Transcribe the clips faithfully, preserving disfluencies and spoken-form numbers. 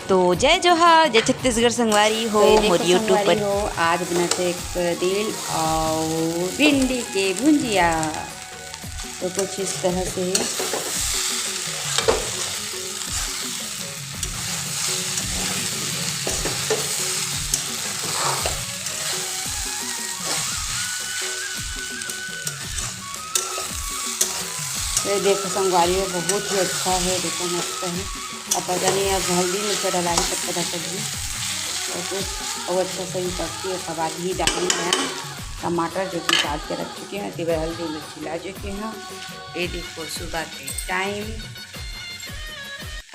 तो जय जोहार, जय छत्तीसगढ़ संगवारी हो, तो ये देखो मोर YouTube संगवारी पर। हो, आज बनाते करेल और भिंडी के भुंजिया। तो कुछ इस तरह से ये देखो संगवारी हो, बहुत ही अच्छा है, देखो मस्त है। अब पता नहीं अब हल्दी मिर्चा डलाही तब पता चलही। और कुछ और अच्छा सा ये पत्ती और कबाद ही डाली है। टमाटर जो कि काट के रख चुके हैं, तेवर हल्दी मिर्ची ला चुके हैं। ये देखो सुबह के टाइम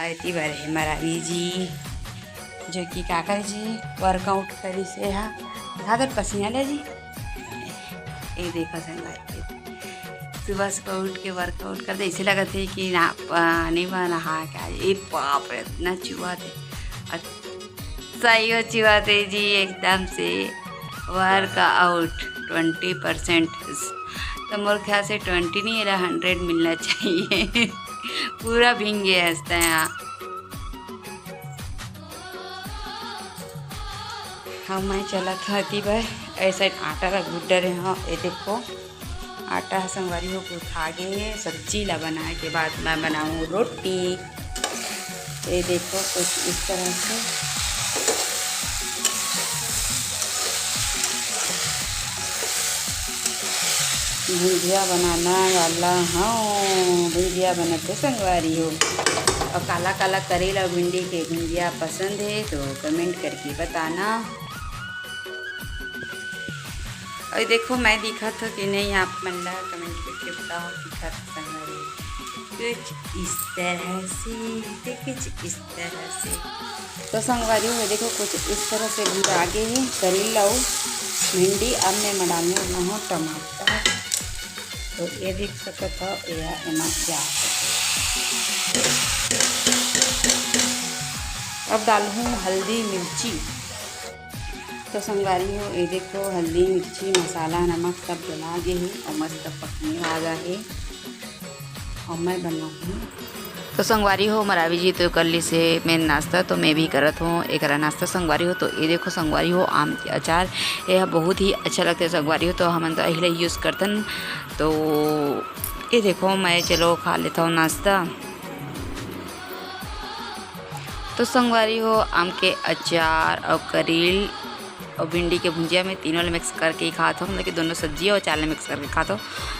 आए तेवर है मरावी जी जो कि काकर जी वर्कआउट करी से हा। दिखा दो पसीना ले जी। ये देखो संगवारी, सुबह सुबह उठ के वर्कआउट करते ऐसे लगत है कि ना पानी में नहा के आ जाए। ए बाप रे, इतना चुआ थे, अच्छा ही हो चुआ थे जी एकदम से। वर्कआउट ट्वेंटी परसेंट, तो मोर ख्याल से ट्वेंटी नहीं, एला हंड्रेड मिलना चाहिए। पूरा भींगे हंसते हैं यहाँ। हाँ, मैं चलत हती भाई, ऐसा आटा ला गूंथ डरे हंव। ये देखो, आटा ह संगवारी हो गूंथा गे हे। सब्जी ला बनाए के बाद मैं बनाऊँ रोटी। ये देखो, कुछ इस तरह से भुंजिया बनाना वाला हूँ। भुंजिया बनत हे संगवारी हो। और काला काला करेला और भिंडी के भुंजिया पसंद है तो कमेंट करके बताना। और देखो, मैं दिखत हो कि नहीं, आप मन ला कमेंट करके बताओ, दिखत हो संगवारी। कुछ इस तरह से, तो कुछ इस तरह से। तो संगवारी हो, देखो, कुछ इस तरह से भुंजा गे हे करेला अउ भिंडी। अब मैं डालने वाला हूँ टमाटर। तो ये देख सकत हो, ये एमा जा सकत। अब डालहूँ हल्दी मिर्ची। तो संगवारी हो, ये देखो, हल्दी मिर्ची मसाला नमक सब डला गे हे और मस्त पकने वाला है। और मैं बनाऊँ। तो संगवारी हो, मरावी जी तो कर ली से मेन नाश्ता, तो मैं भी करत हूँ एकरा नाश्ता संगवारी हो। तो ये देखो संगवारी हो, आम के अचार, ये ह बहुत ही अच्छा लगता है संगवारी हो। तो हमन तो यही ला यूज़ करथन। तो ये देखो, मैं चलो खा लेता हूँ नाश्ता। तो संगवारी हो, आम के अचार और करेल और भिंडी के भुंजिया में तीनों ला मिक्स करके ही खात हो, मतलब कि दोनों सब्जी और अचार ला मिक्स करके खात हो।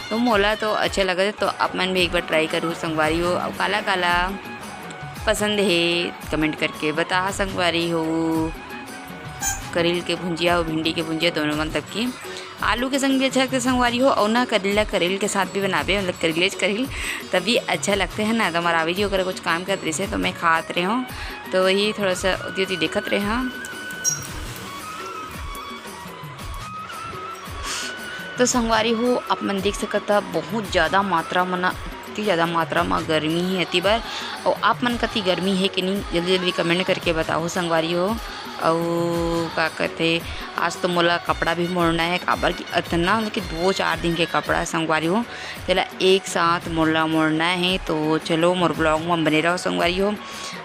तो मोला तो अच्छा लगत हे, तो आप मन भी एक बार ट्राई करू संगवारी हो। और काला काला पसंद है कमेंट करके बता संगवारी हो। करेल के भुंजिया और भिंडी के भुंजिया दोनों, मतलब कि आलू के संग भी अच्छा लगता है संगवारी हो, और ना करेला करेल के साथ भी बनाबे, मतलब करेलेच करेल, तभी अच्छा लगते हैं ना। तो मरावी जी ओकर कुछ काम करत रहिसे, तो मैं खात रहे हूँ, तो वही थोड़ा सा उती उती देखत रहे हूँ। तो संगवारी हो, आप मन देख सकत ह, बहुत ज़्यादा मात्रा म ना, इतनी ज़्यादा मात्रा म गर्मी है एती बर। और आप मन कति गर्मी है कि नहीं, जल्दी जल्दी कमेंट करके बताओ संगवारी हो। और का कहते, आज तो मोला कपड़ा भी मोड़ना है, काबर कि इतना, मतलब कि दो चार दिन के कपड़ा है संगवारी हो, तेला एक साथ मोला मोड़ना है। तो चलो, मोर ब्लॉग में बने रहो संगवारी हो।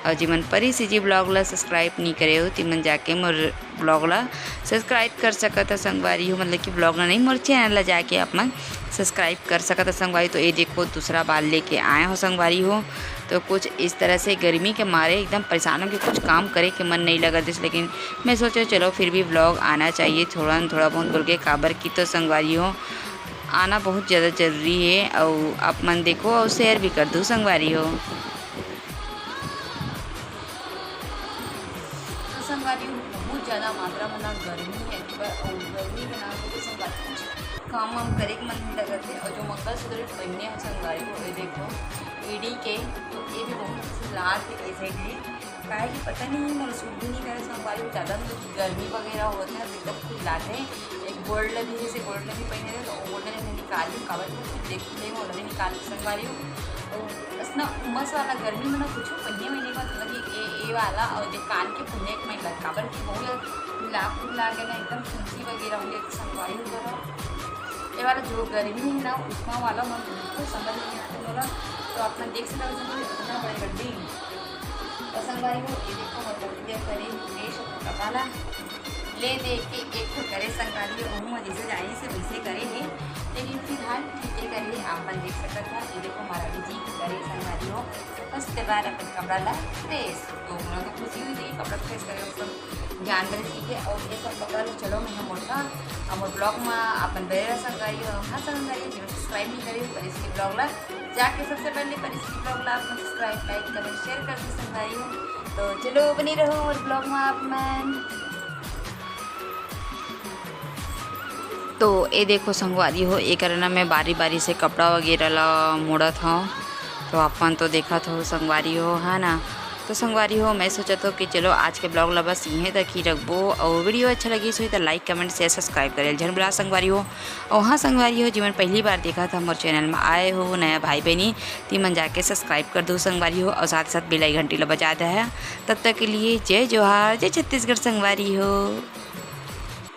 और जिमन परी से जी ब्लॉग ला सब्सक्राइब नहीं करे हो, तिमन जाके मोर ब्लॉग ला सब्सक्राइब कर सकत ह संगवारी हो, मतलब कि ब्लॉग ला नहीं, मोर चैनल ला जाके आप मन सब्सक्राइब कर सकत ह संगवारी। तो ये देखो, दूसरा बार लेके आए हो संगवारी हो। तो कुछ इस तरह से गर्मी के मारे एकदम परेशान हो के कुछ काम करे के मन नहीं लगत हे, लेकिन मैं सोचे चलो फिर भी ब्लॉग आना चाहिए थोड़ा न थोड़ा बहुत बोल के, काबर की तो संगवारी हो, आना बहुत ज़्यादा ज़रूरी है। और आप मन देखो और शेयर भी कर दो संगवारी हो। तो संगवारी हो, बहुत ज़्यादा मात्रा में ना गर्मी है, पर और गर्मी के नाम से संगवारी कुछ काम वाम करे के मन नहीं लगत है। और जो मंगलसूत्र पहने हैं संगवारी हो, ये देखो एड़ी के, तो ये भी बहुत अच्छी लात है exactly। काहे कि पता नहीं, मोला सूट भी नहीं करे संगवारी हो, ज़्यादा मतलब गर्मी वगैरह होत है ना, तो एकदम खुल लाते हैं। एक गोल्ड भी, जैसे गोल्ड भी पहने थे, तो गोल्ड ने निकाल ली, काबर कि कुछ देख ले, मोला भी निकाल के संगवारी हो। तो बस ना उमस वाला गर्मी में ना कुछ पहिने वहिने का मतलब कि ए, ए वाला, और जो कान के पुन्ने के मैं लग, काबर कि बहुत लाग लाग ना एकदम फुंसी वगैरह हुई है, तो संगवारी हो रहा। ये वाला जो गर्मी है ना, उसमा वाला मन बिल्कुल समझ नहीं आता मोला। तो आप मन देख सकते हो, इतना बड़े गड्डी तो संगवारी हो, ये देखो, मोर पति ह करे हे fresh अपन कपड़ा ला। ले दे के एक ठो करे संगवारी हो, ओहू ह जइसे जानिस हे वइसे करे हे, लेकिन फिलहाल ठीक हे करे हे, आप मन देख सकत हो। ये देखो, मोर अभी जी करे संगवारी हो, first बार अपन कपड़ा ला fresh, तो मोला तो खुशी होइस कपड़ा fresh करे, वो सब जानवर जी के, अउ ये सब कपड़ा ला चलो मैं मोटा, अउ मोर vlog में अपन बने रहो संगवारी हो। हाँ संगवारी हो, जेमन subscribe नहीं करे हो, परेश के vlog ला जाके सबसे पहले परेश के vlog ला अपन subscribe, like, comment, share कर दो संगवारी हो। तो चलो बने रहो मोर vlog में आप मन। तो ये देखो संगवारी हो, ये करना मैं बारी बारी से कपड़ा वगैरह ला मोड़त हूँ। तो अपन तो देखत हो संगवारी हो, है ना। तो संगवारी हो, मैं सोचत हो कि चलो आज के vlog ला बस इहें तक ही रखबो, और video अच्छा लगिस होही तो like, comment, share, subscribe करे झन भुला संगवारी हो। और हाँ संगवारी हो, जेमन पहली बार देखत हो मोर channel में आए हो नया भाई बहनी, तिमन जाके subscribe कर दो संगवारी हो, और साथ साथ bell icon घंटी ला बजा दे है। तब तक के लिए जय जोहार, जय छत्तीसगढ़ संगवारी हो।